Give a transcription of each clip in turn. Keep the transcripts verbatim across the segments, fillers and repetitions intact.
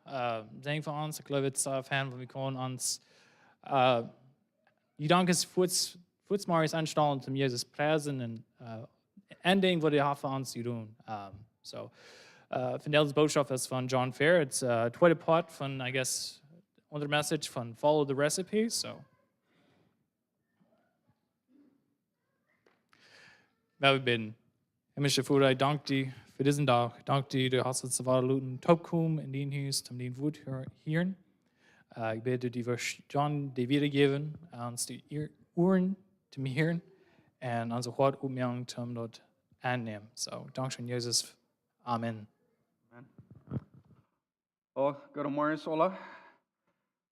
Äh, sent fa ons, ekj jleew, et es, äh, fein, wan wie kjennen ons, äh, Jedanken fuaz, fuaz morjens aunstonen, om Jesus priesen un, äh, een Dinkj, waut hee haft fa ons jedonen. Ähm, so, äh, vondoag de Botschaft es von John Fair. Et es, äh, tweede Poat von, I guess, onse Message von Follow the Recipe. So. Lot ons bäden. Himmlischa Voda, ekj dank die fa disen Dach. Dank die, du hast ons wada loten toopkomen en dien Hus, om dien Wuat hö-, hieren. Äh, ekj bäd die, du woascht John de Wieed jäwen, ons de Ier-, Uaren to hieren un ons Hoat opmoaken, om daut aunnämen. So, dankscheen, Jesus. Amen. Amen. Oh, goodemorjen, aula.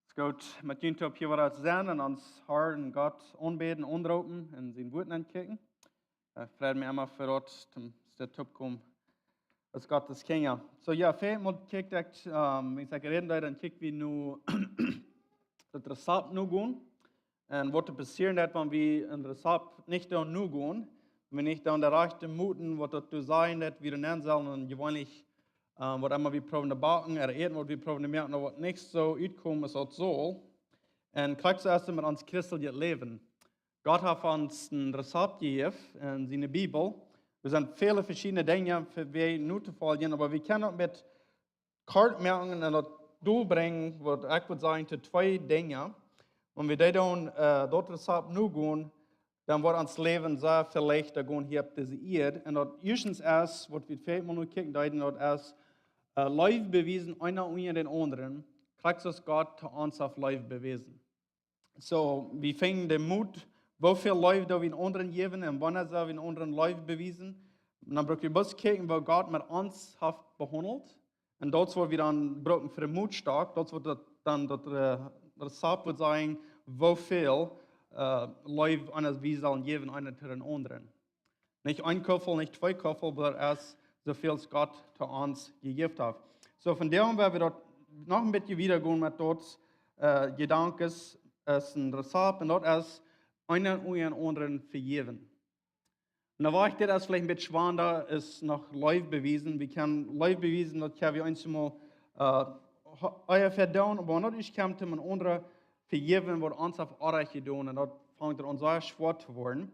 Es goot, met junt opp hia wada to sennen un ons Harn Gott aunbäden, aunroopen un sien Wuat auntookjikjen. Äh, freit mie emma fa daut, toom, daut toopkomen aus Gottes Kjinja. So, jo, väl mol kjikj ekj, ähm, wan ekj räden doo, dan kjikj wie nu daut Rezapt nogonen. Un waut doa passieren deit, wan wie een Rezapt nich doonen nogonen, wan wie nich doonen de rajchte Moten, waut daut to sennen deit, wie doa nenn sellen, un jeweenlich, äh, waut emma wie proowen to backen, ooda äten, waut wie proowen to moaken, daut woat nich soo utkomen aus daut saul. Un krakjt soo es et met ons christeljet Läwen. Gott haft ons een Rezapt jejäft en siene Bibel. Doa sent väle veschiedne Dinja fa wie notofoljen, oba wie kjennen daut met kort moaken un daut dolbrinjen, waut ekj wudd sajen, to twee Dinja. Wan wie dee doonen, äh, daut Rezapt nogonen, dan woat ons Läwen sea väl leichta gonen hia opp dise Ieed. Un daut ieeschtens es, waut wie väl mol nu kjikjen deeden, daut es, äh, Leew bewiesen, eena unja dän aundren, krakjt soo aus Gott to ons haft Leew bewäsen. So, wie finjen dän Moot, woo väl Leew doo wie eenen aundren jäwen un wanea sell wie eenen aundren Leew bewiesen. Un dan bruck wie bloos kjikjen, woo Gott met ons haft behaundelt. Un daut es, waut wie dan brucken fa dän Moot stoakj. Daut es, waut daut dan daut, äh, Rezapt wudd sajen, woo väl, äh, Leew wie sellen jäwen, eena to dän aundren. Nich een Kuffel, nich twee Kuffel, oba daut es soo väl aus Gott to ons jejäft haft. So, vondoag woa wie daut noch een bät wieda gonen met daut, äh, Jedanken, es een Rezapt, un daut es eena dän aundren vejäwen. Un dan woa ekj dit aus veleicht een bät schwanda es noch Leew bewiesen. Wie kjennen Leew bewiesen, daut kjenn wie eensjemol, äh, ha-, ea vedoonen, oba wan daut es, kjemt eena dän aundren vejäwen, waut ons haft Onrajcht jedonen, un daut fangt aun sea schwoa to woaren.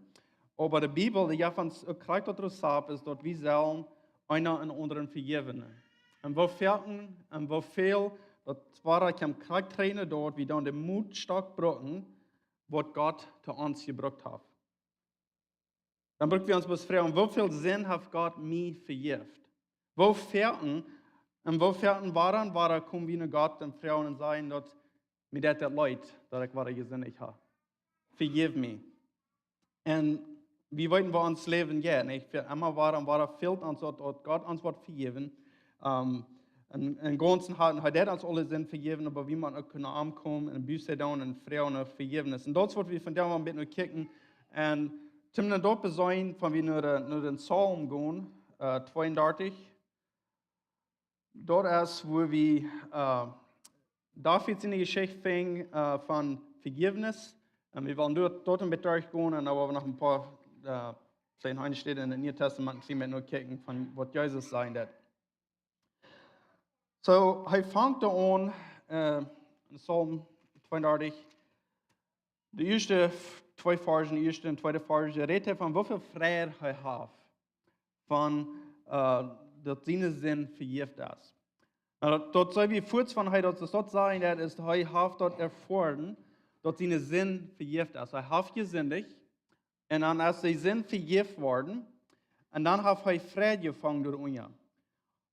Oba de Bibel, dee jeft ons uk krakjt daut Rezapt, es daut wie sellen eena dän aundren vejäwen. Un woo foaken un woo väl, daut woat krakjt trainen daut, wie dan dän Moot stoakj brucken, waut Gott to ons jebrukt haft. Dan bruck wie ons bloos froagen, woo väl Sind haft Gott mie vejäft? Woo foaken un woo foaken wada un wada kome wie no Gott un froagen un sajen daut, mie deit daut leet, daut ekj wada jesindicht hab. Vejäw mie. Un wie weeten, woo ons Läwen jeit, nich? Wie emma wada un wada fält ons daut, daut Gott ons woat vejäwen. Ähm, un, un gaunz, hee, hee deit ons aule Sind vejäwen, oba wie motten uk kjennen aunkomen un Buße doonen un froagen no Vejäwnis. Un daut es, waut wie vondoag een bät no kjikjen. Un toom dan daut beseenen, wan wie no de, no dän Psalm gonen, äh, tweeundartich. Daut es, wua wie, äh, David siene Jeschicht finjen, äh, von Vejäwnis. Un wie wellen doa, doa een bät derchgonen un dan woa wie noch een poa, äh, veleicht eene Städ en daut Niee Tastament, een bät no kjikjen von waut Jesus säd. So, hee fangt doa aun, äh, en Psalm tweeundartich, de ieeschte twee Varzen, de ieeschte un tweede Varzen, rät hee von woo väl Freid hee haft, von, äh, daut siene Sind vejäft es. Nu, daut, daut soo aus fuaz von hee daut, daut sajen deit, es, hee haft daut erfoaren, daut siene Sind vejäft es. Hee haft jesindicht, un dan es de Sind vejäft worden, un dan haft hee Freid jefungen doarunja.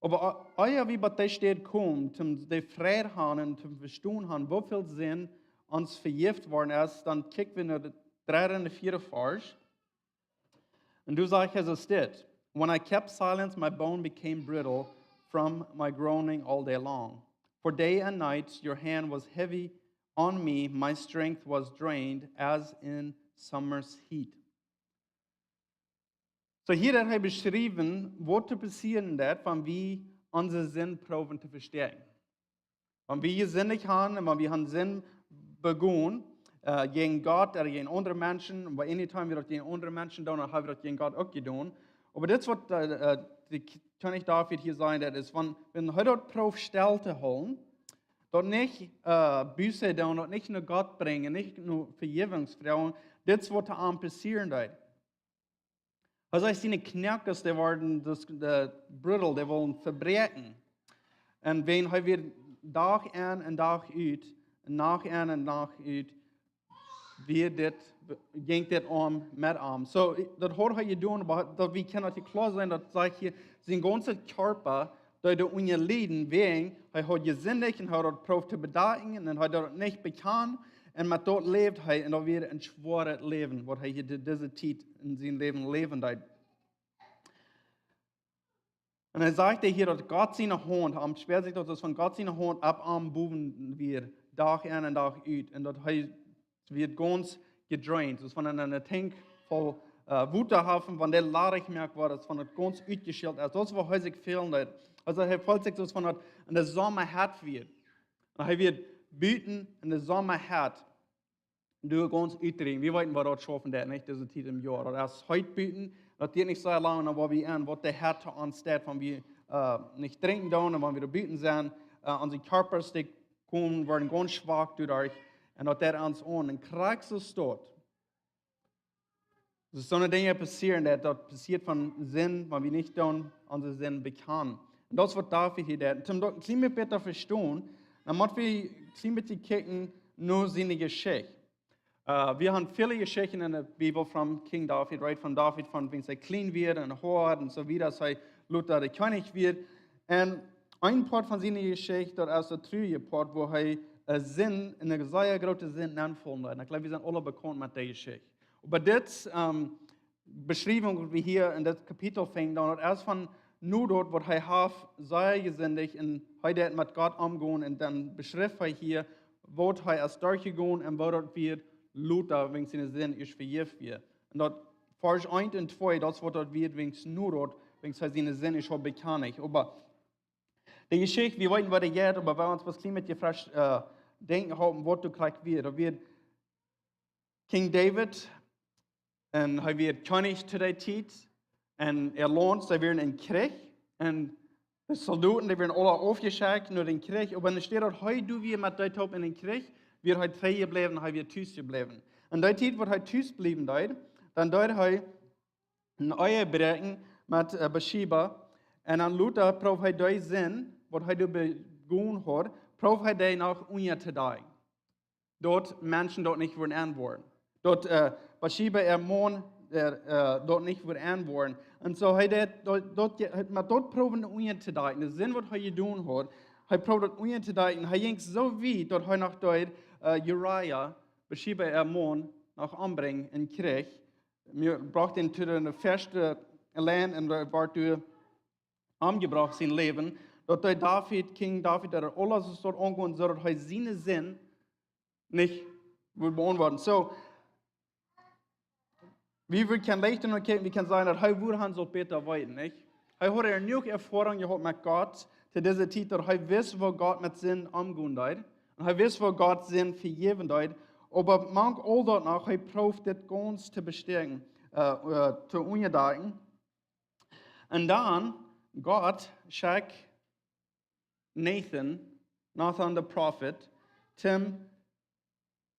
Oba ea-, ea wie bie dee Städ komen, toom dee Freid haben un toom vestonen haben, woo väl Sind ons vejäft worden es, dan kjikj wie no dän dredden un vieeden Varsch. Un doa sajcht hee soo dit: "When I kept silence, my bone became brittle from my groaning all day long. For day and night your hand was heavy on me, my strength was drained as in summer's heat." So hia haft hee beschräwen, waut to passieren deit, wan wie onse Sind proowen to vestäakjen. Wan wie jesindicht haben un wan wie haben Sind begonen, äh, jäajen Gott ooda jäajen aundre Menschen, oba anytime wie daut jäajen aundre Menschen doonen, dan hab wie daut jäajen Gott uk jedonen. Oba dit es waut, äh, äh, de K-, Kjennich David hia säd, daut es, wan, wan hee daut proowt stell to hoolen, daut nich äh, Buße doonen, daut nich no Gott brinjen, nich no Vejäwunk froagen, dit es waut am passieren deed. Hee sajcht, siene Knoakes, dee worden, daut, de brittle, dee wullen vebräakjen. Un wan hee wia Dach en un Dach ut, Nacht en un Nacht ut, wia dit, jinkj dit om met am. So, daut haud hee jedonen, oba daut wie kjennen daut kloa seenen, daut sajcht hia, sien gaunza Kjarpa, daut deed unja lieden, wäajen hee haud jesindicht un hee haud daut proowt to bedakjen un hee deed daut nich bekjanen. Un met daut läwd hee, un daut wia een schwoaret Läwen, waut hee hia de-, dise Tiet en sien Läwen läwen deed. Un hee sajcht hia, daut Gott siene Haunt, am spieet sikj daut, daut von Gott siene Haunt opp am bowen wia, Dach en un Dach ut. Un daut hee wia gaunz jedraint, soo aus wan eena een Tank voll äh, Wota haft, wan dee ladich jemoakt woat, daut von daut gaunz utjeschwelt es. Daut es waut hee sikj feelen deed. Aulsoo hee feelt sikj soo aus wan daut en de Somma heet wia. Un hee wia buten en de Somma heet. Doa gaunz utdrieejen. Wie weeten, waut daut schaufen deit, nich? Dise Tiet em Joa. Daut es heet buten, daut diet nich soo lang, dan woa wie en, waut de Heat to ons deit, wan wie äh, nich drinkjen doonen un wan wie doa buten sent, äh, onse Kjarpa, dee komen, woaren gaunz schwak doaderch. Un daut deit ons aun. Un krakjt soo es daut. Daut soone Dinja passieren, daut, daut passieet von Sind, wan wie nich doonen onse Sind bekjanen. Un daut es waut David hia deit. Un om daut een kjlien bät bäta vestonen, dan mott wie een kjlien bät kjikjen no siene Jeschicht. Äh, wie haben väle Jeschichten en de Bibel von King David, right? Von David, von wan hee kjlien wia un hoat un soo wieda, aus hee lota de Kjennich wia. Un een Poat von siene Jeschicht, daut es daut trurje Poat, wua hee äh, Sind, en eene sea groote Sind nenfaulen deed. Un ekj jleew, wie sent aule bekaunt met dee Jeschicht. Oba dit, ähm, Beschriewunk, waut wie hia en dit Kapitel finjen, dan daut es von no daut, waut hee haft sea jesindicht un hee deed met Gott omgonen un dan beschrift hee hia, waut hee es derchjegonen un woo daut wia lota, wan siene Sind ieescht vejäft wia. Un daut Varsch eent un twee, daut es waut daut wia, wan no daut, wan hee siene Sind ieescht haud bekjant. Oba de Jeschicht, wie weeten, waut hee deed, oba wie ons waut kjlien bät fresch äh, denkjen halpen, waut doa krakjt wia. Daut wia King David, un hee wia Kjennich to dee Tiet, un äa Launt, see wieren em Kjrich, un de Soldoten, dee wieren aule aufjeschekjt no dän Kjrich, oba enne Städ daut hee doa wia met dee toop en dän Kjrich, wia hee trigj jebläwen, hee wia tus jebläwen. Un dee Tiet, waut hee tus bliewen deed, dan deed hee eene Ehe bräakjen met äh, Bathsheba, un dan lota proowd hee dee Sind, waut hee doa begonen haud, proowd hee dee noch unjatodakjen. Daut Menschen daut nich wudden enwoaren. Daut äh, Bathsheba äa Maun äh, äh, daut nich wudd enwoaren. Un soo hee deed daut, daut, je- met daut proowden unjatodakjen. De Sind, waut hee jedonen haud, hee proowd daut unjatodakjen. Hee jinkj soo wiet, daut hee noch deed äh, Uria, Bathsheba äa Maun, noch ombrinjen em Kjrich. Hee brocht am to de ieeschte Lien un hee wort doa omjebrocht, sien Läwen. Daut deed David, King David, daut aules soo aungonen, soo daut hee siene Sind nich wudd beantwoorden. Soo, wie, wie kjennen leicht no kjikjen, wie kjennen sajen, daut hee wudd han sult bäta weeten, nich? Hee haud jenuach Erfoarunk jehaut met Gott, to dise Tiet, daut hee wist, woo Gott met Sind omgonen deed. Un hee wist, woo Gott Sind vejäwen deed. Oba mank aul daut noch, hee proowd dit gaunz to bestäakjen, äh, äh, to unjadakjen. Un dan, Gott schekjt Nathan, Nathan de Profeet, toom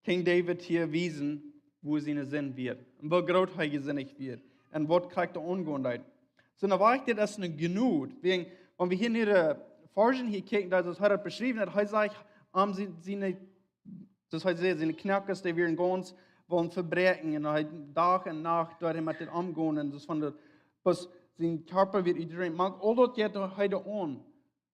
King David hia wiesen, wua siene Sind wia. Un woo groot hee jesindicht wia. Un waut krakjt doa aungonen deed. Soo, nu wia dit aus eene Jnod. Wäajen, wan wie hia no de Varschen hia kjikjen, daut es hia daut beschräwen, daut hee sajcht, am siene, siene, soo aus hee säd, siene Knoakes, dee wieren gaunz, wullen vebräakjen. Un hee Dach un Nacht, doa hee met dit omgonen. Un daut von de, waut sien Kjarpa wia utjerenjt. Mank aul daut jeit hee doa aun.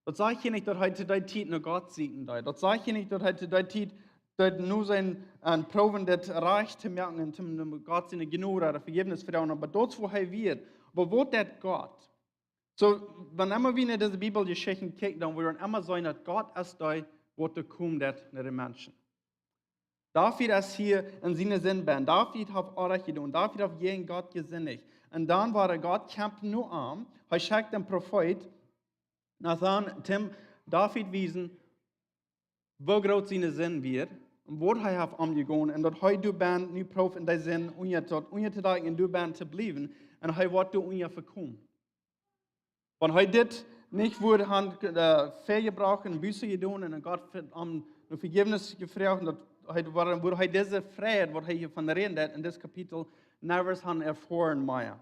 Daut sajcht hia nich, daut hee to dee Tiet no Gott sieekjen deed. Daut sajcht hia nich, daut hee to dee Tiet deed no sien, un proowd dit rajcht to moaken un to Gott siene Jnod ooda Vejäwnis froagen, oba daut es, wua hee wia. Oba waut deed Gott? Soo, wan emma wie no dise Bibeljeschichten kjikjen, dan woa wie emma seenen, daut Gott es dee, waut doa kjemt no de Menschen. David es hia en siene Sind benn. David haft Onrajcht jedonen. David haft jäajen Gott jesindicht. Un dan wia Gott kjemt no am. Hee schekjt dän Profeet Nathan, toom David wiesen, woo groot siene Sind wia un waut hee haft aunjegonen un daut hee doa benn nu proowd en dee Sind unja, daut unjatodakjen un doa benn to bliewen un hee woat doa unja vekomen. Wan hee dit nich wudd han, äh, väajebrach un Buße jedonen un Gott ver-, om no Vejäwnis jefroacht, un daut hee, wudd hee dise Freiheit, waut hee hia von räden deit en dit Kapitel, never han erfoaren mea.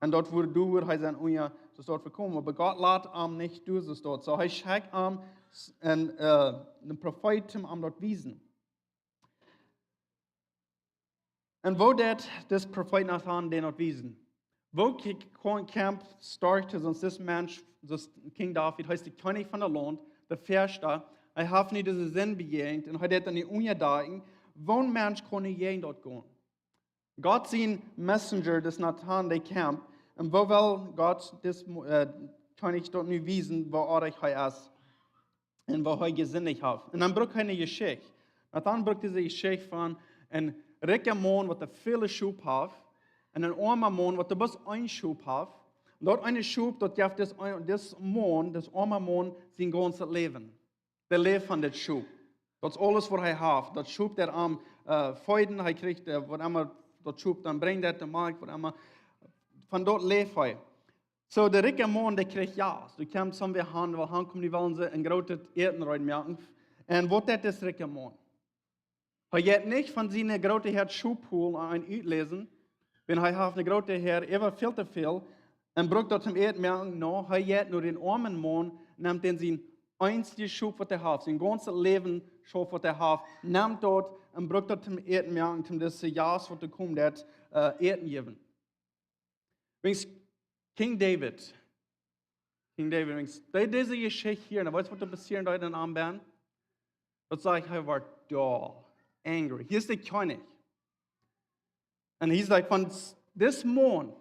Un daut wudd, doa wudd hee sennen unja, soo daut vekomen. Oba Gott lat am nich doa, soo daut. Soo hee schekjt am s-, en, äh, een Profeet, om am daut wiesen. Un woo deit dis Profeet Nathan dän daut wiesen? Woo kj-, kjeem, kjeem storch to soon dis Mensch, soo aus King David, hee es de Kjennich von daut Launt, de Fieescht, hee haft nu dise Sind bejäajent un hee deit dan nu unjadakjen, woo een Mensch kaun nu jäajen daut gonen? Gott sien Messenger, dis Nathan, dee kjemt, un woo well Gott dis, äh, Kjennich daut nu wiesen, woo oajch hee es un woo hee jesindicht haft. Un dan brukt hee eene Jeschicht. Nathan brukt dise Jeschicht von een rikja Maun, waut väle Schop haft, un een oama Maun, waut bloos een Schop haft. Un daut eene Schop, daut jeft dis, dis Maun, dis oama Maun, sien gaunzet Läwen. De Leew von dit Schop. Daut es aules, waut hee haft. Daut Schop, daut am, äh, feeden, hee kjricht, äh, waut emma daut Schop dan brinjt, daut de Malkj, waut emma. Von daut läft hee. Soo, de rikja Maun, dee kjricht Jast. Dee kjemt soo wia han, well han komen, dee wellen see een grootet Äten reed moaken. Un waut deit dis rikja Maun? Hee jeit nich von siene groote Häad Schop holen un utläsen, wiels hee haft eene groote Häad, äwa väl too väl, un brukt daut toom Äten moaken, nä, hee jeit no dän oamen Maun, nemt dän sien eensjet Schop, waut hee haft, sien gaunzet Läwen Schop, waut hee haft, nemt daut un brukt daut toom Äten moaken, toom dise Jast, waut doa kjemt, daut, äh, Äten jäwen. Wiels King David, King David, wiels dee, dise Jeschicht hia, un weetst, waut doa passieren deed en am bennen? Daut sajcht, hee wort doll, angry. Hia es de Kjennich. Un hee sajcht von s-, dis Maun,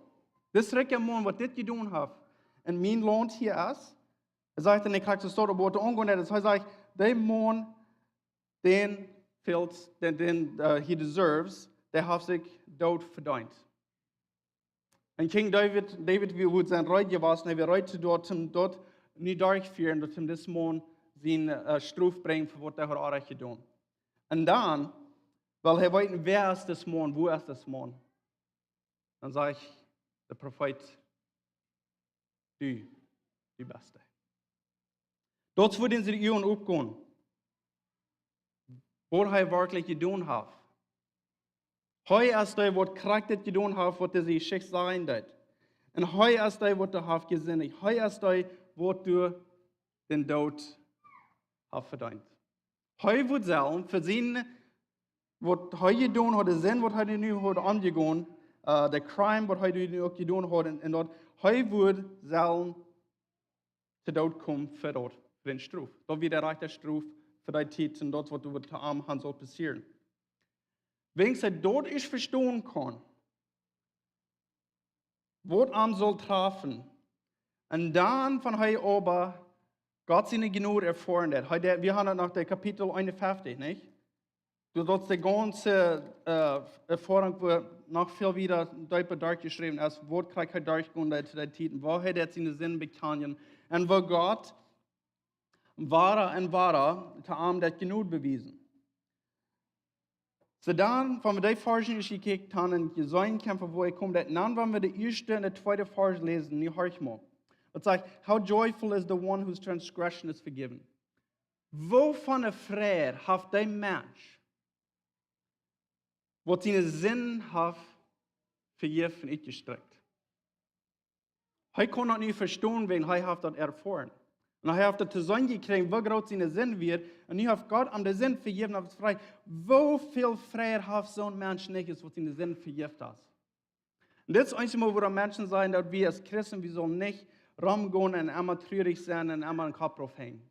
dis rikja Maun, waut dit jedonen haft, un mien Launt hia es, hee sajcht, un ekj kjrieech de Staut opp waut aungonen, daut hee sajcht, dee Maun, dän fält, dän, dän, äh, he deserves, dee haft sikj Doot vedeent. Un King David, David, wia, wudd sennen reed jewast, hee wia reed to daut, om daut nu derchfieren, daut hee dis Maun sien, äh, Strof brinjt fa waut hee haud oajch jedonen. Un dan, well hee weeten, wäa es dis Maun, woo es dis Maun? Dan sajcht de Profeet, du, du best dee. Daut es, wua dän siene Uagen oppgonen. Waut hee werkjlich jedonen haft. Hee es dee, waut krakjt dit jedonen haft, waut dise Jeschicht sajen deed. Un hee es dee, waut doa haft jesindicht. Hee es dee, waut doa dän Doot haft vedeent. Hee wudd sellen, fa sien, waut hee jedonen haud, de Sind, waut hee nu haud aunjegonen, äh, de Crime, waut hee nu uk jedonen haud, un, un daut hee wudd sellen to Doot komen fa daut, fa dän Strof. Daut wia de rajchte Strof fa dee Tiet un daut, waut doa to am han sull passieren. Wiels hee daut ieescht vestonen kunn, waut am sull trafen. Un dan, wan hee oba Gott siene Jnod erfoaren deed. Hee deed, wie haben noch de Kapitel eenunfeftich, nich? Doa, daut es de gaunze, äh, Erfoarunk, wua noch väl wieda deepa derchjeschräwen es, waut krakjt hee derchgonen deed to dee Tiet, woo hee deed siene Sind bekjanen, un woo Gott wada un wada to am daut Jnod bewiesen. Soo dan, wan wie dee Varsch ieescht jekjikjt haben un jeseenen haben, von wua hee kjemt, dan, wan wie de ieeschte un de tweede Varsch läsen, nu horch mol. Daut sajcht, "How joyful is the one whose transgression is forgiven." Woo von eene Freid haft dee Mensch, waut siene Sind haft vejäft un utjestrekjt? Hee kunn daut nich vestonen, wiels hee haft daut erfoaren. Un hee haft daut to seenen jekjräajen, woo groot siene Sind wia. Un nu haft Gott am de Sind vejäft un haft Freid. Woo väl Freid haft soon Mensch nich, aus waut siene Sind vejäft es? Un dit es eent mol, wua Menschen sajen, daut wie aus Christen, wie sellen nich romgonen un emma trurich sennen un emma dän Kopp rauf henjen.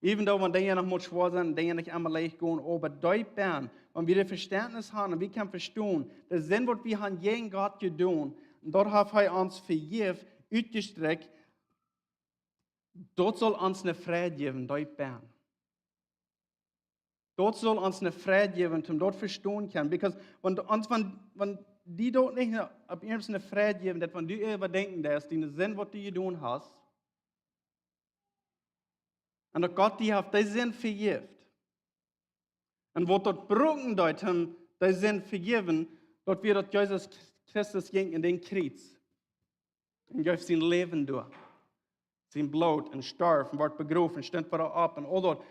Even though, wan Dinja noch mol schwoa sent, Dinja nich emma leicht gonen, oba deep bennen, wan wie daut Vestentnis haben un wie kjennen vestonen, de Sind, waut wie haben jäajen Gott jedonen, un daut haft hee ons vejäft, utjestrekjt, daut saul ons eene Freid jäwen, deep bennen. Daut saul ons eene Freid jäwen, om daut vestonen kjennen. Because wan ons, wan, wan die daut nich ne, opp eemol eene Freid jäwen, daut wan du äwadenkjen deist, diene Sind, waut du jedonen hast, un daut Gott die haft dee Sind vejäft. Un waut daut brucken deed, om dee Sind vejäwen, daut wia daut Jesus Christus jinkj aun dän Kjriez. Un jeef sien Läwen doa. sien Bloot un storf un wort begroft un stunt wada opp un aul daut.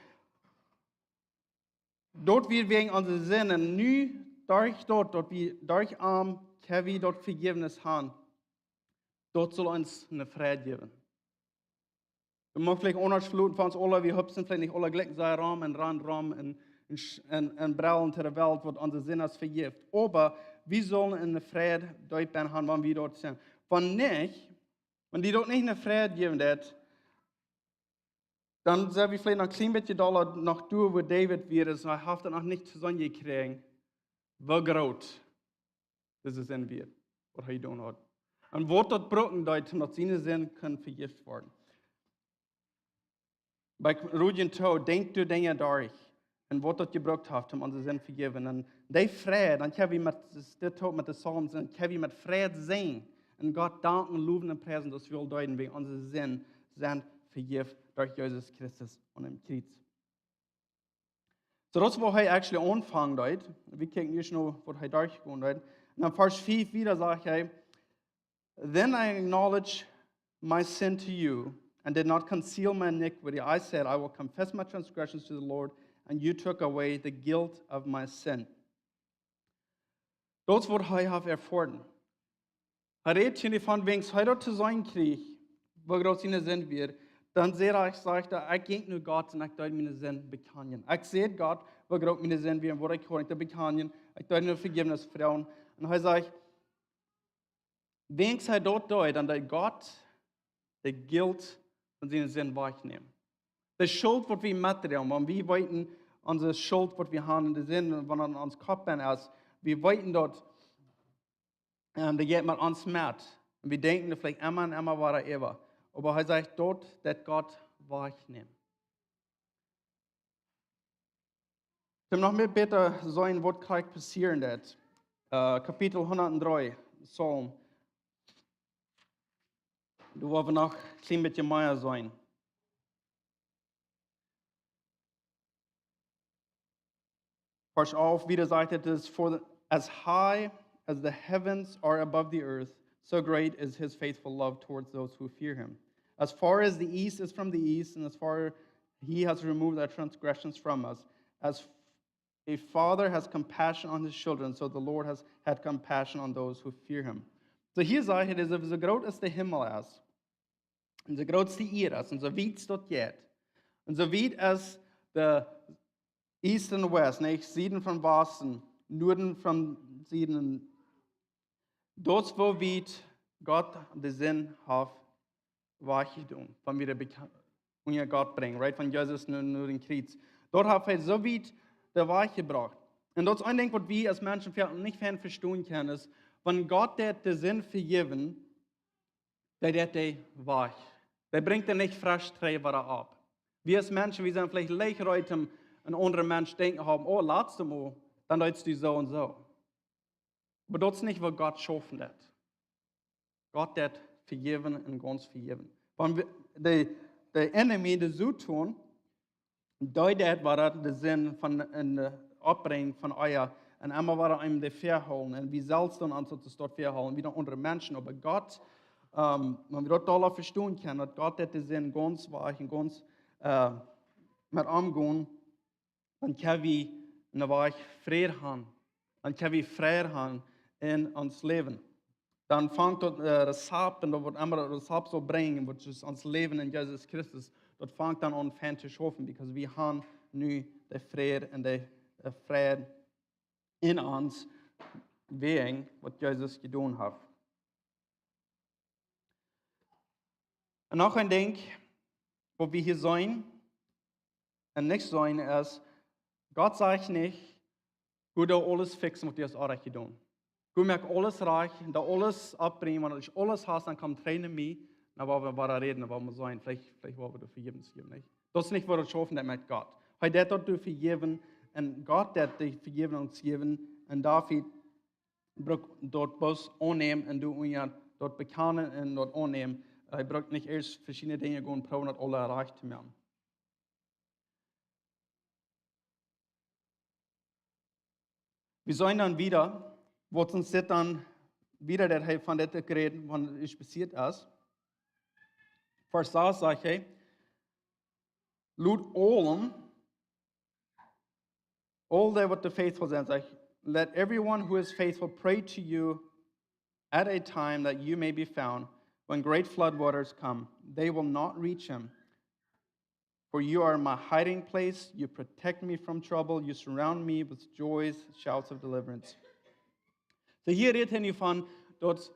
Daut wia wäajen onse Sinden. Nu, derch daut, daut wie derch am, kjenn wie daut Vejäwnis han. Daut saul ons eene Freid jäwen. Daut mach veleicht aundasch veloten fa ons aula, wie hupsen veleicht nich aula jlikj soo rom un ran rom un, un, sch- un, un brellen to de Welt, waut onse Sinden vejeft. Oba wie sellen eene Freid doabie han, wan wie daut sent. Wan nich, wan die daut nich eene Freid jäwen deit, dan sent wie veleicht noch een kjlien bät dolla noch doa, wua David wia, es hee haft daut noch nich to seenen jekjräajen, woo groot dise Sind wia, waut hee jedonen haud. Un waut daut brucken deed, om daut siene Sind kunnen vejeft woaren. Bie Rudjen Too, denkj du Dinja derch. Un waut daut jebrukt haft, om onse Sind vejäwen. Un dee Freid, dan kjenn wie met, dit Too met de Psalmen, dan kjenn wie met Freid sinjen. Un Gott danken, lowen un priesen, daut wie aul deeden, wäajen onse Sind sent vejäft derch Jesus Christus aun däm Kjriez. So daut es, wua hee actually aunfangen deed. Wie kjikjen nu, waut hee derchgonen deed. Un dan Varsch fief wieda sajcht hee, "Then I acknowledged my sin to you and did not conceal my iniquity. I said, 'I will confess my transgressions to the Lord,' and you took away the guilt of my sin." Daut es, waut hee haft erfoaren. Hee rät hia von wäajen hee daut to seenen kjrieech, woo groot siene Sind wia. Dan säd hee, sajcht hee, ekj jinkj no Gott un ekj deed miene Sind bekjanen. Ekj säd Gott, woo groot miene Sind wia un waut ekj haud to bekjanen. Ekj deed no Vejäwnis froagen. Un hee sajcht, wäajen hee daut deed, dan deed Gott de Schult von siene Sind wajchnämen. De Schult, waut wie metdroagen, wan wie weeten, onse Schult, waut wie haben en de Sind, wan aun ons Kopp es, wie weeten daut, ähm, dee jeit met ons met. Un wie denkjen doa veleicht emma un emma wada äwa. Oba hee sajcht, daut, daut Gott wajchnämen. Om noch mea bäta seenen, waut krakjt passieren deed. Äh, Kapitel hundatdree, Psalm. Doa woa wie noch een kjlien bät mea seenen. Varsch alf wieda sajcht et, is, "For the, as high as the heavens are above the earth, so great is his faithful love towards those who fear him. As far as the east is from the east, and as far he has removed our transgressions from us, as a father has compassion on his children, so the Lord has had compassion on those who fear him." So hia sajcht et, es, soo groot aus de Himmel es, un soo groot aus de Ieed es, un soo wiet daut jeit, un soo wiet aus de East and West, nä, Sieden von Wasten, Nuaden von Sieden, daut es, woo wiet Gott de Sind haft wajchjedonen, wan wie dee bekja-, unja Gott brinjen, right? Von Jesus no, no dän Kjriez. Daut haft hee soo wiet de Wajch jebrocht. Un daut es een Dinkj, waut wie aus Menschen väl nich fein vestonen kjennen, es, wan Gott deit de Sind vejäwen, dee deit dee wajch. Dee brinjt dee nich fresch trigj wada opp. Wie aus Menschen, wie sent veleicht leicht reed, om een aundra Mensch denkjen haben, "Oh, latst Mol, dan deetst du soo un soo." Oba daut es nich, waut Gott schaufen deit. Gott deit vejäwen un gaunz vejäwen. Wan wie, de, de enemy, de Soton, dee deit wada de Sind von, un, äh, oppbrinjen von ea, un emma wada eenem de väahoolen, un wie selfst dan ons daut väahoolen, wie dan aundre Menschen, oba Gott, ähm, wan wie daut aula vestonen kjennen, daut Gott deit de Sind gaunz wajch un gaunz, äh, met omgonen, dan kjenn wie een Wajch Fräd han. Dan kjenn wie Fräd han en ons Läwen. Dan fangt daut, äh, Rezapt, un daut waut emma daut Rezapt saul brinjen, waut ons Läwen en Jesus Christus, daut fangt dan aun fein to schaufen, because wie han nu de Fräd un de, äh, Fräd en ons, wäajen waut Jesus jedonen haft. Un noch een Dinkj, waut wie hia seenen un nich seenen, es, Gott sajcht nich, "Go, doo aules fixen, waut du hast orrajcht jedonen. Go, moak aules rajcht, doo aules oppbrinjen, wan du aules hast, dan komm trigj no mie, dan woa wie wada räden, dan woa wie seenen, veleicht, veleicht woa wie de Vejäwnis jäwen, nich?" Daut es nich, waut daut schaufen deit met Gott. Hee deit daut doa vejäwen, un Gott deit de Vejäwnis jäwen, un David brukt daut bloos aunnämen un doa unja daut bekjanen un daut aunnämen. Hee brukt nich ieescht veschiedne Dinja gonen proowen daut aula rajcht to moaken. Wie seenen dan wieda, waut ons dit dan wieda, daut hee von dit rät, waut hia passieet es. Varsch sas sajcht hee: Lot aulem, aul dee waut doa faithful sent, sajcht: Let everyone who is faithful pray to you at a time that you may be found. When great flood waters come, they will not reach him. For you are my hiding place. You protect me from trouble. You surround me with joy's shouts of deliverance. So hia rät hee nu von daut,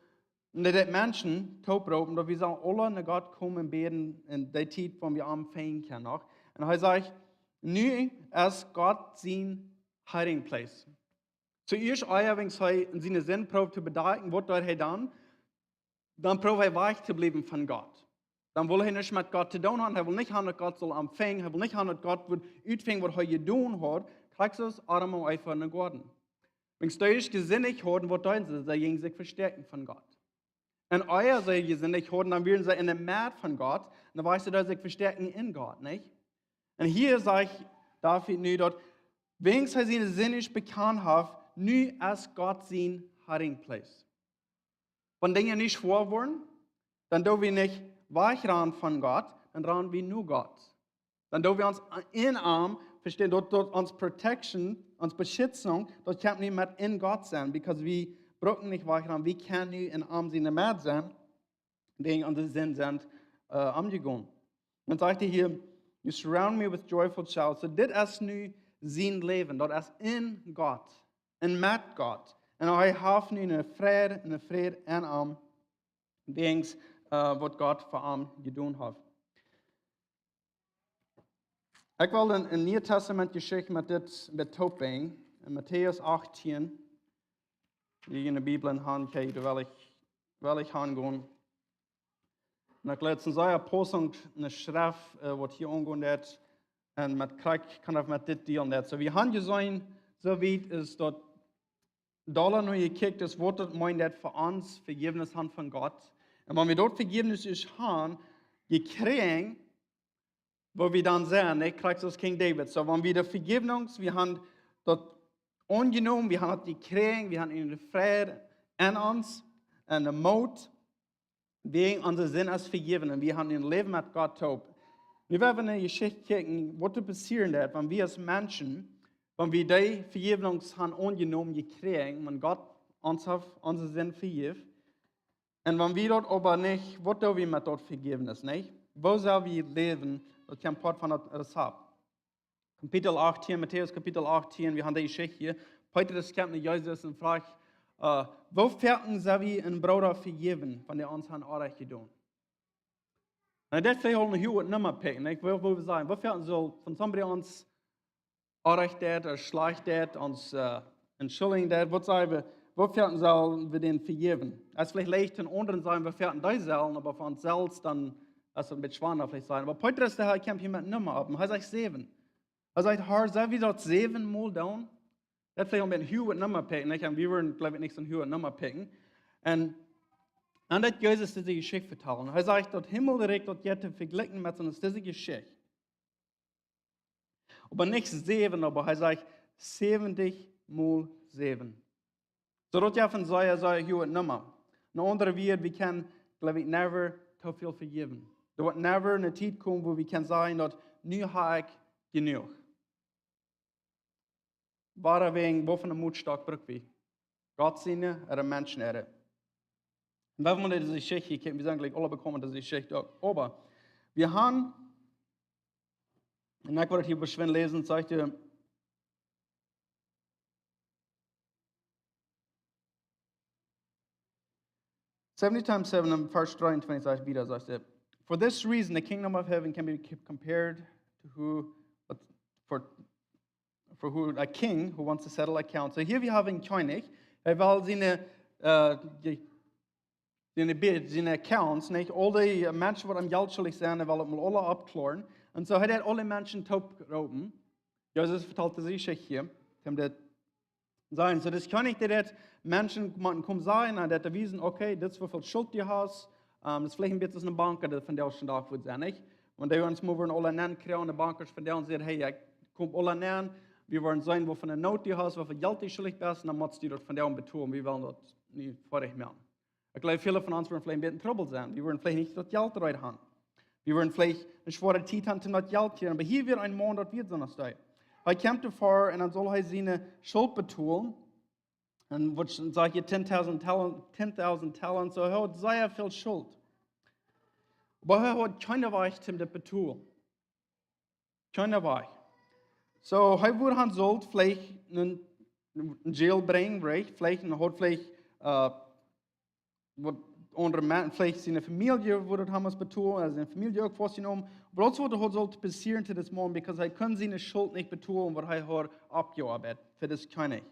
daut Menschen tooproopen, daut wie sellen aule no Gott komen bäden en dee Tiet, wan wie am finjen kjennen noch. Un hee sajcht, nu es Gott sien hiding place. Toieescht ea, wan hee siene Sind prooft to bedakjen, waut deed hee dan? Dan prooft hee wajch to bliewen von Gott. Dan well hee nuscht met Gott to doonen han. Hee well nich han daut Gott saul am finjen. Hee well nich han daut Gott wudd utfinjen waut hee jedonen haud. Krakjt soo aus Adam un Eva em Goaden. Wan see jesindicht hauden, waut deeden see? See jinjen sikj vestäakjen von Gott. Un ea see jesindicht hauden, dan wieren see en de Medd von Gott. Un dan wia see doa sikj vestäakjen en Gott, nich? Un hia sajcht David nu daut, wan hee siene Sind bekjant haft, nu es Gott sien hiding place. Wan Dinja nich schwoa woaren, dan doo wie nich wajchrannen von Gott, dan rannen wie no Gott. Dan doo wie ons en am vestonen, daut, daut ons protection, ons Beschitzung, daut kjemt nu met en Gott sennen, because wie brucken nich wajchrannen, wie kjennen nu en am siene Medd sennen, wäajen onse Sind sent äh, omjegonen. Dan sajcht hee hia: You surround me with joyful shouts. So dit es nu sien Läwen, daut es en Gott un met Gott. Un hee haft nu een Fräd, een Fräd en am, wäajen äh, waut Gott fa am jedonen haft. Ekj well een, een Niee Testament Jeschicht met dit, met toop brinjen. En Matäus achtieen, dee jie en de Bibel han, okay, doa well ekj, well ekj han gonen. Un ekj leet een sea Posunk, eene Schreft, äh, waut hia aungonen deit. Un met krakjt kaun ekj met dit dealen deit. So, wie han jeseenen, soo wiet es daut doa nu jekjikjt es, waut daut meent daut fa ons Vejäwnis han von Gott. Un wan wie daut Vejäwnis es han jekjräajen, woo wie dan sent, nä, krakjt soo aus King David. So, wan wie de Vejäwnis, wie han daut aunjenomen, wie han daut jekjräajen, wie han eenen Fräd en ons, un de Moot, wäajen onse Sind es vejäwen un wie han een Läwen met Gott toop. Nu well wie eene Jeschicht kjikjen, waut doa passieren deit, wan wie aus Menschen, wan wie dee Vejäwnis han aunjenomen jekjräajen, wan Gott ons haft onse Sind vejäft. Un wan wie daut oba nich, waut doo wie met daut Vejäwnis, nich? Woo sell wie läwen? Daut es een Poat von daut Rezept. Kapitel achtieen, Matäus Kapitel achtieen, wie han dee Jeschicht hia. Petrus kjemt no Jesus un froagt, äh, woo foaken sell wie een Brooda vejäwen, wan dee ons haft Onrajcht jedonen? Un daut es veleicht aul een huaget Numma, nich? Ekj well, well sajen, woo foaken saul, wan somebody ons Onrajcht deit, ooda schlajcht deit, ons äh, entschuldigen deit, waut saj wie, woo foaken sell wie dän vejäwen? Daut es veleicht leicht, dän aundren sajen, woo foaken dee sellen, oba fa ons selfst dan es daut een bät schwoa veleicht sennen. Oba Petrus, dee kjemt hia met een Numma opp. Un hee sajcht säwen. Hee sajcht, Herr, sell wie daut säwen mol doonen? Daut es veleicht een bät een huaget Numma, nich? Un wie wudden, jleew ekj, nich soon huaget Numma picken. Un dan deit Jesus dise Jeschicht vetalen. Hee sajcht, daut Himmelrikj, daut jeit to vejlikjen met soon aus dise Jeschicht. Oba nich säwen, oba hee sajcht säwentich mol säwen. So daut jeft een sea, sea huaget Numma. En aundre Wieed, wie kjennen, jleew ekj, never too väl vejäwen. Doa woat never eene Tiet komen, wua wie kjennen sajen, daut nu hab ekj jenuach. Woo, wäajen, waut fa een Motstock bruck wie? Gott siene ooda Menschen äare? Un wan wie dise Jeschicht kjikjen, wie sent jlikj aule bekaunt met dise Jeschicht uk. Oba wie han, un ekj well daut hia beschwind läsen, sajcht hee, seventy times seven, in verse three and twenty, sajcht wieda, sajcht hee, for this reason, the kingdom of heaven can be compared to who, but for, for who, a king who wants to settle accounts. So hia wie haben een Kjennich, hee well siene, äh, dee, siene Bid, siene Accounts, nich? Aul dee Menschen, waut am Jelt schuldich sent, hee well daut mol aule oppkloaren. Un soo haft hee aule Menschen tooproopen. Jesus vetalt dise Jeschicht hia, om dit sajen. So, daut es kjeen Dinkj, daut Menschen motten komen sajen, un daut to wiesen, okay, dit es woo väl Schult du hast, ähm, daut es veleicht een bät aus een Banka, daut vondoag dän Dach woat sennen, nich? Wan dee ons mol wudden aule nenkjrieen, de Bankasch vondoag, un sajen, hey, ekj kom aule nenn, wie wudden seenen, woo väl Noot du hast, woo väl Jelt du schuldich best, un dan motst du daut vondoag betolen, wie wellen daut nu foadich moaken. Ekj jleew, väle von ons wudden veleicht een bät en Trubbel sennen, wie wudden veleicht nich daut Jelt reed haben. Wie wudden veleicht eene schwoare Tiet haben, om daut Jelt to kjrieen. Oba hia wia een Maun, daut wia soo aus dee. Hee kjemt doavon un dan saul hee siene Schult betolen. Un waut sajcht hia, ten tausend Talent, ten tausend Talent. Soo, hee haud sea väl Schult. Oba hee haud kjeene Wajch, om daut to betolen. Kjeene Wajch. Soo, hee wudd han sult veleicht en, en Jail brinjen, right? Veleicht, un haud veleicht, äh, waut aundre Menschen, veleicht siene Famielje wudd daut haben must betolen, ooda siene Famielje uk faustjenomen. Oba daut wudd, haud sult passieren to dis Maun, because hee kunn siene Schult nich betolen, waut hee haud oppjeoabeit fa dis Kjennich.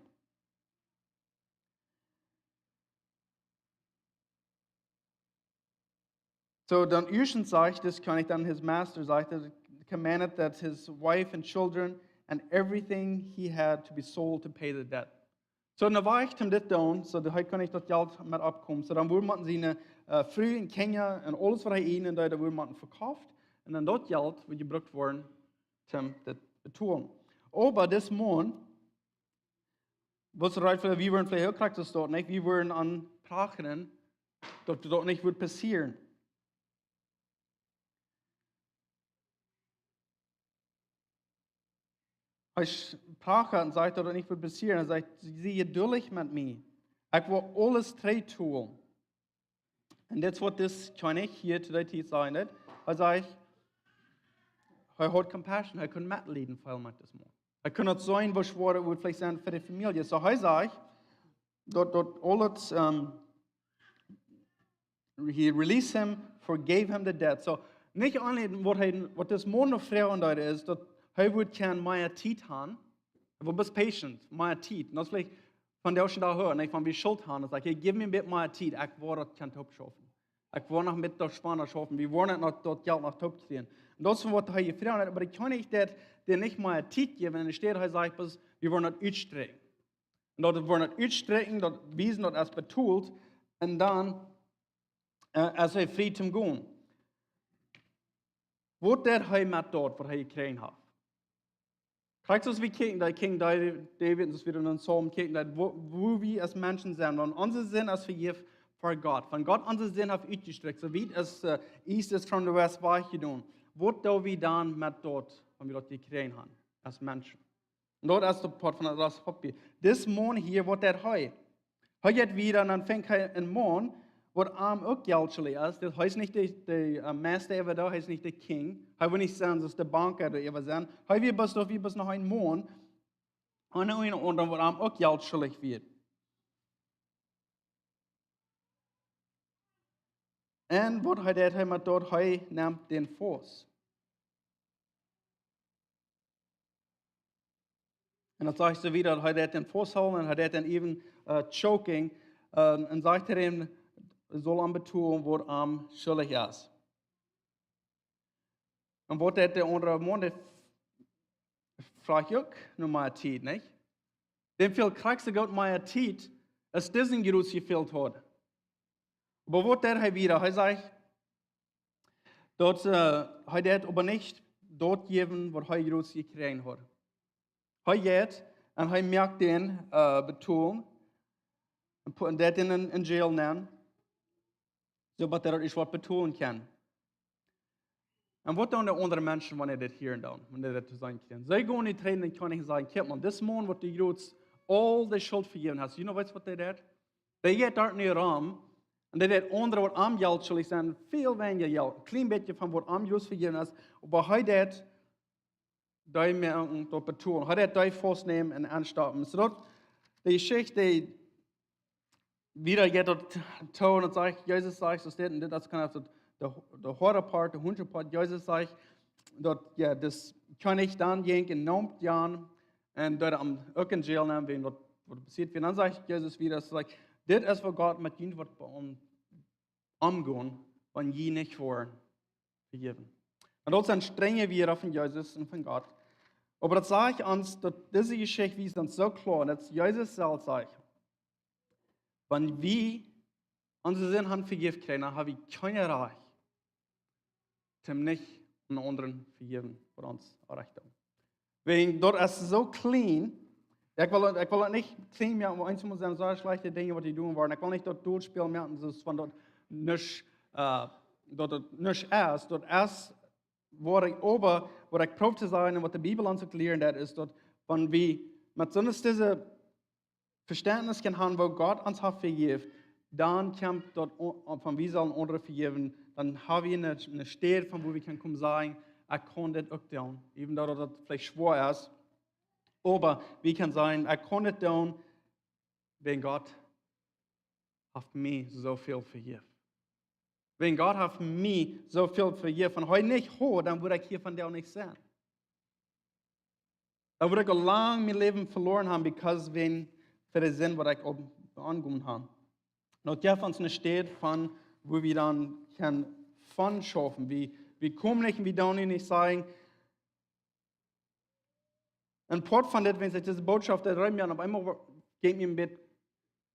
Soo, dan ieeschtens sajcht dis Kjennich, dan his master sajcht, that commanded that his wife and children and everything he had to be sold to pay the debt. Soo, een Wajch om dit to doonen, soo daut hee kunn nich daut Jelt met oppkomen. Soo, dan wudd maun siene, äh, Fru un Kjinja un aules, waut hee äwen deed, daut wudd maun vekofft. Un dan daut Jelt wudd jebrukt woaren, om dit to betolen. Oba dis Maun, waut see rut fa, wie wudden veleicht uk krakjt soo stonen, nich? Wie wudden aun prachren, daut daut nich wudd passieren. Hee sch-, prachat un sajcht, daut daut nich wudd passieren. Hee sajcht: "Sie jeduldich met mie. Ekj woa aules trigj tolen." Un dit es waut dis Kjennich hia to dee Tiet säd, nich? Hee sajcht, hee haud compassion, hee kunn Metleet feelen met dis Maun. Hee kunn daut seenen, woo schwoa daut wudd veleicht sennen fa de Famielje. Soo hee sajcht, daut, daut aules, ähm, he released him, forgave him the debt. Soo, nich auleen waut hee, waut dis Maun noch froagen deed, es daut hee wudd kjeene mea Tiet haben. Hee wudd bloos patient, mea Tiet. Un daut es veleicht von de ieeschte Dach aun, nich? Wan wie Schult haben, dan sajcht hee: "Hey, jeff mie een bät mea Tiet, ekj woa daut kjennen toopschaufen. Ekj woa noch met daut schwoa schaufen, wie woaren noch daut Jelt noch toopkjrieen." Un daut es waut hee jefroacht haud, oba ekj kaun nich daut, dee nich mea Tiet jäwen, un enne Städ hee sajcht bloos: "Wie woaren daut utstrakjen." Un daut woaren daut utstrakjen, daut wiesen, daut es betolt, un dan, äh, es hee frie toom gonen. Waut deed hee met daut, waut hee jekjräajen haud? Krakjt soo aus wie kjikjen, daut King David, David, soo aus wie en Psalm kjikjen, daut woo, woo wie aus Menschen sent, wan onse Sind es vejäft ver Gott. Wan Gott onse Sind haft utjestrakjt, soo wiet aus, äh, east is from the west, wajchjedonen. Waut doo wie dan met daut, wan wie daut jekjräajen haben, aus Menschen? Un daut es de Poat von daut Rest Papier. Dis Maun hia, waut deed hee? Hee jeit wieda un dan finjt hee een Maun, waut am uk Jelt schuldich es. Daut, hee es nich de, de, äh, Meister äwa doa, hee es nich de King. Hee woat nich sennen, soo aus de Banka doa äwa sennen. Hee wia bloos, daut wia bloos noch een Maun. Un een aundra, waut am uk Jelt schuldich wia. Un waut hee deed, hee met daut, hee nemt dän faust. Un daut sajcht soo wieda, daut hee deed dän fausthoolen un hee deed dän even, äh, choking, äh, un sajcht to am, saul am betolen, waut am schuldich es. Un waut deed de aundra Maun, dee frajcht uk no mea Tiet, nich? Däm fäld krakjt soo goot mea Tiet, aus disen Jrod jefält haud. Oba waut deed hee wieda? Hee sajcht, daut, äh, hee deed oba nich daut jäwen, waut hee Jrod jekjräajen haud. Hee jeit un hee moakt dän, äh, betolen un pu-, un deed dän en, en Jail nenn, soo daut hee daut ieescht waut betolen kaun. Un waut doonen de aundre Menschen, wan dee dit hieren doonen, wan dee daut to seenen kjrieen? See gonen nich trigj no dän Kjennich un sajen: "Kjikj mol, dis Maun, waut du Jrod aul de Schult vejäft hast, you know, weetst waut dee deed? Dee jeit doa nu rom un dee deed aundre, waut am Jelt schuldich sent, väl weinja Jelt, een kjlien bät von waut am Jrod vejäft es, oba hee deed dee moaken daut betolen. Hee deed dee faustnämen un aunstoppen." Soo daut, de Jeschicht, dee wieda jeit daut too, un daut sajcht, Jesus sajcht, soo steit, un dit, daut kaun aulsoo de, de hoade Poat, de hunje Poat, Jesus sajcht, daut, jo, dis Kjennich dan jinkj un neem dän un deed am uk en Jail nämen, wäajen daut, waut passieet wia. Un dan sajcht Jesus wieda, soo sajcht: "Dit es waut Gott met junt woat be-, om-, omgonen, wan jie nich woaren vejäwen." Un daut sent strenje Wieed von Jesus un von Gott. Oba daut sajcht ons, daut dise Jeschicht wiest ons soo kloa, daut Jesus selfst sajcht, wan wie onse Sind haben vejäft jekjräajen, dan hab wie kjeen Rajcht, toom nich eenen aundren vejäwen, waut ons Onrajcht deit. Wäajen daut es soo clean. Ekj well, ekj well daut nich clean moaken, oba eenjemol sent soo schlajchte Dinja, waut dee doonen woaren. Ekj well nich daut Deel spälen moaken, soo aus wan daut nuscht, äh, daut et nuscht es, daut es, waut ekj, oba waut ekj proow to sajen un waut de Bibel ons uk lieren deit, es daut, wan wie met soon dise Vestentnis kjennen han, woo Gott ons haft vejäft, dan kjemt daut, wan wie sellen aundre vejäwen, dan ha wie eene, eene Städ, von wua wie kjennen komen sajen: "Ekj kaun dit uk doonen." Even daut daut veleicht schwoa es, oba wie kjennen sajen: "Ekj kaun dit doonen, wäajen Gott haft mie soo väl vejäft. Wäajen Gott haft mie soo väl vejäft. Wan hee nich haud, dan wudd ekj hia vondoag nich sennen. Dan wudd ekj aul lang mien Läwen veloaren haben, because wäajen, fa de Sind, waut ekj aunjegonen hab." Daut jeft ons eene Städ von, wua wie dan kjennen von schaufen. Wie, wie komen nich un wie doonen nich sajen, een Poat von dit, wan ekj dise Botschaft rutbrinj, opp eemol jinkj mie een bät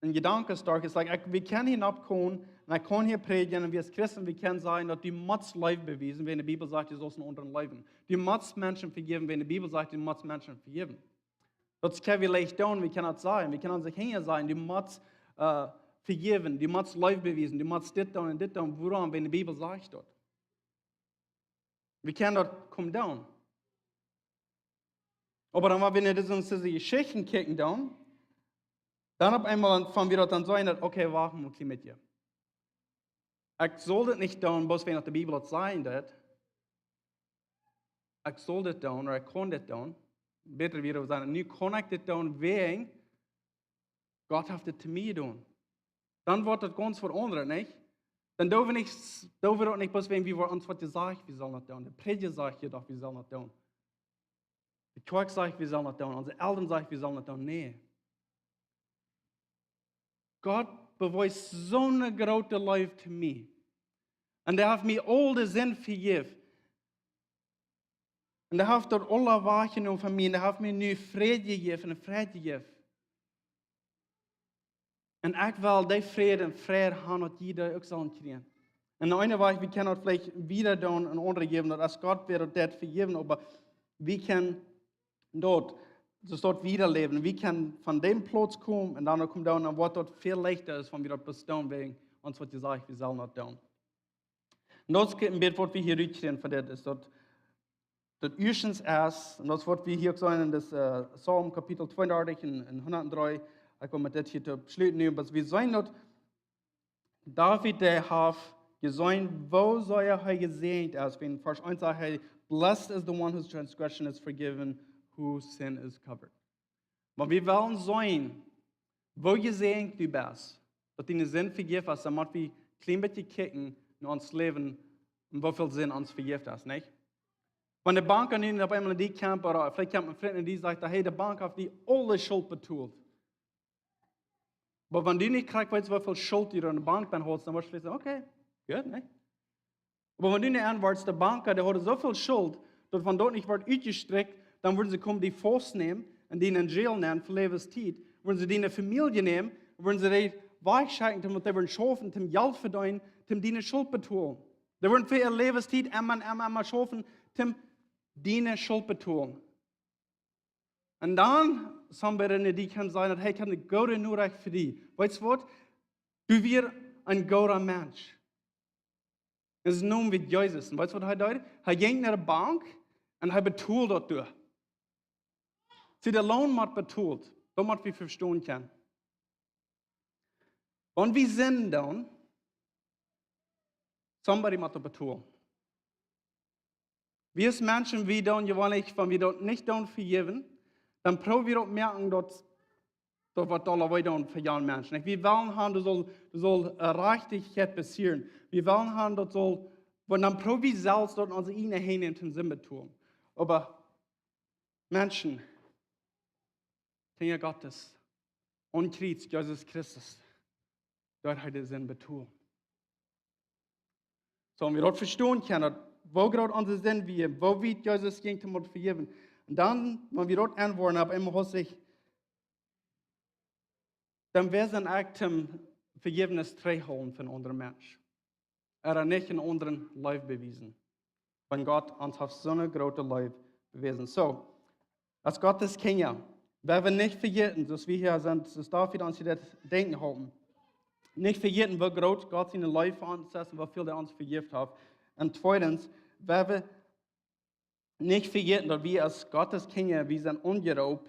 een Jedanken stark. Es like, ekj, wie kjennen hia oppkomen un ekj kaun hia prädjen un wie aus Christen, wie kjennen sajen, daut du motst Leew bewiesen, wan de Bibel sajcht, du saust eenen aundren leewen. Du motst Menschen vejäwen, wan de Bibel sajcht, du motst Menschen vejäwen. Daut kjenn wie leicht doonen, wie kjennen daut sajen, wie kjennen ons hinjastalen, du motst, äh, vejäwen, du motst Leew bewiesen, du motst dit doonen un dit doonen, wuarom, wan de Bibel sajcht daut. Wie kjennen daut komen doonen. Oba dan, wan wie no dise, dise Jeschichten kjikjen doonen, dan opp eemol von wie daut dan sajen, daut, okay, wacht mol een kjlien bät. Ekj saul dit nich doonen, bloos wan de Bibel daut sajen deit. Ekj saul dit doonen, ooda ekj kaun dit doonen. Bäta wia daut sajen, nu kaun ekj dit doonen, wäajen Gott haft dit to mie jedonen. Dan woat daut gaunz veaundat, nich? Dan doo wie nich, doo wie daut nich bloos wäajen wie woaren ons waut jesajcht, wie sellen daut doonen. De Prädja sajcht je doch, wie sellen daut doonen. De Kjoakj sajcht, wie sellen daut doonen. Onse Elren sajen, wie sellen daut doonen. Nä. Gott bewiest soone groote Leew to mie. Un hee haft mie aul de Sind vejäft. Un hee haft daut aula wajchjenomen von mie. Un hee haft mie nu Fräd jejäft un Fräd jejäft. Un ekj well dee Fräd un Fräd han, daut jie dee uk sellen kjrieen. Un eene Wajch, wie kjennen daut veleicht wieda doonen un aundre jäwen, daut es Gott, wäa daut deit vejäwen, oba wie kjennen daut, daut es daut wieda läwen. Wie kjennen von däm Plauz komen un dan uk komen doonen, dan woat daut väl leichta es, wan wie daut bloos doonen, wäajen ons woat jesajcht, wie sellen daut doonen. Un daut es een bät waut wie hia rutkjrieen von dit, es daut, daut ieeschtens es, un daut es waut wie hia uk seenen en dit, äh, Psalm Kapitel tweeundartich un, un hundatdree, ekj well met dit hia to schluten nu, oba wie seenen daut David, dee haft jeseenen, woo sea hee jesäajent es. Wan Varsch eent sajcht hee: "Blessed is the one whose transgression is forgiven, whose sin is covered." Oba wie wellen seenen, woo jesäajent du best, daut diene Sind vejäft es, dan mott wie een kjlien bät kjikjen en ons Läwen un woo väl Sind ons vejäft es, nich? Wan de Bank nu opp eemol no die kjemt, ooda veleicht kjemt een Frint un dee sajcht, hey, de Bank haft die aule Schult betolt. Oba wan du nich krakjt weetst, woo väl Schult du aun de Bank best, dan woascht du sajen, okay, goot, nä? Oba wan du nich aunwoascht, de Bank, dee haud soo väl Schult, daut wan daut nich woat utjestrekjt, dan wudden see komen die faustnämen un die en jail nämen fa Läwenstiet. Wudden see diene Famielje nämen, wudden see dee wajchschekjen, om daut dee wudden schaufen, om Jelt vedeenen, om diene Schult betolen. Dee wudden fa äare Läwenstiet emma un emma, emma schaufen, om diene Schult betolen. Un dan, somebody en die kaun sajen, daut hee kaun eene goode Norecht fa die. Weetst waut? Du wieescht een gooda Mensch. Daut es nu met Jesus. Un weetst waut hee deed? Hee jinkj no de Bank un hee betold daut doa. See, de Loon mott betolt. Daut mott wie vestonen kjennen. Wan wie sinden doonen, somebody mott daut betolen. Wie aus Menschen, wie doonen jeweenlich, wan wie daut nich doonen vejäwen, dan proow wie daut moaken, daut, daut waut dolla wee doonen fa jane Menschen. Wie wellen han, doa saul, doa saul, äh, Jerajchtichkjeit passieren. Wie wellen han, daut saul, wan dan proow wie selfst daut en onse ieejne Henj to Sind betolen. Oba Menschen, Kjinja Gottes, aum Kjriez, Jesus Christus, doa haft hee de Sind betolt. Soo, wan wie daut vestonen kjennen, daut, woo groot onse Sind wia, woo wiet Jesus jinkj, om ons to vejäwen. Un dan, wan wie daut aunwoaren, opp eemol haft sikj, dan wia sien Akt, om Vejäwnis trigjhoolen von een aundra Mensch. Ooda nich eenen aundren Leew bewiesen. Wan Gott ons haft soone groote Leew bewäsen. Soo, aus Gottes Kjinja, woa wie nich vejäten, soo aus wie hia sent, soo aus David ons hia daut Denkjen halpen. nich vejäten, woo groot Gott siene Leew fa ons es un woo väl hee ons vejäft haft. Un tweedens, wie woaren nich vejäten, daut wie aus Gott siene Kjinja, wie sent aunjeroopen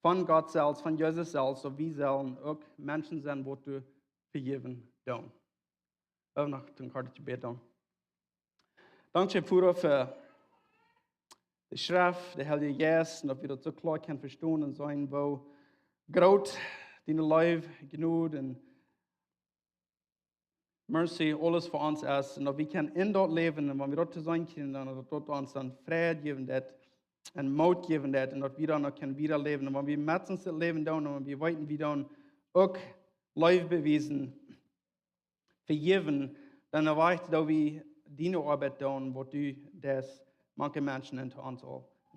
von Gott selfst, von Jesus selfst, daut wie sellen uk Menschen sennen, waut doa vejäwen doonen. Wie haben noch een kortet Jebäd dan. Dankscheen, Voda, fa de Schreft, de Heilje Jeist, un daut wie daut soo kloa kjennen vestonen un seenen, woo groot diene Leew, Jnod un Mercy, aules fa ons es. Un daut wie kjennen en daut läwen, un wan wie daut to seenen kjrieen, dan daut daut ons dan Freiheit jäwen deit un Moot jäwen deit, un daut wie dan uk kjennen wieda läwen. Un wan wie met ons daut Läwen doonen, un wan wie weeten, wie doonen uk Leew bewiesen, vejäwen, dan erweicht daut wie diene Oabeit doonen, waut du deist mank de Menschen un to ons aul.